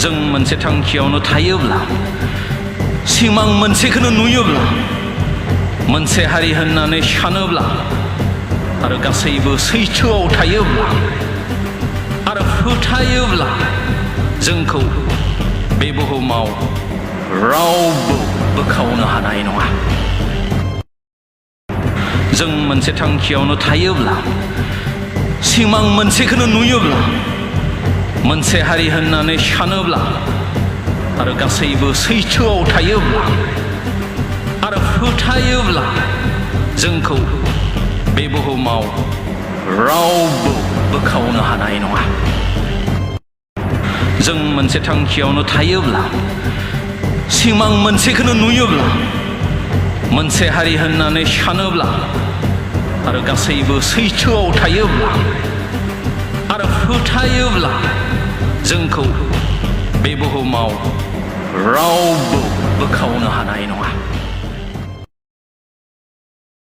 जों मोनसे थांखियावनो थायोब्ला सिमां मोनसेखौनो नुयोब्ला मोनसे हारि होननानै सानोब्ला आरो गासैबो सैथोआव थायोब्ला आरो फोथायोब्ला जोंखौ बे बुहुमाव रावबो बोखावनो हानाय नङा। जों मोनसे थांखियावनो थायोब्ला सिमां मोनसेखौनो नुयोब्ला मोनसे हारि होननानै सानोब्ला आरो गासैबो सैथोआव थायोब्ला आरो फोथायोब्ला जोंखौ बे बुहुमाव रावबो बोखावनो हानाय नङा। जों मोनसे थांखियावनो थायोब्ला सिमां मोनसेखौनो नुयोब्ला मोनसे हारि होननानै सानोब्ला आरो गासैबो सैथोआव थायोब्ला आरो फोथायोब्ला जोंखौ बे बुहुमाव रावबो बोखावनो हानाय नङा।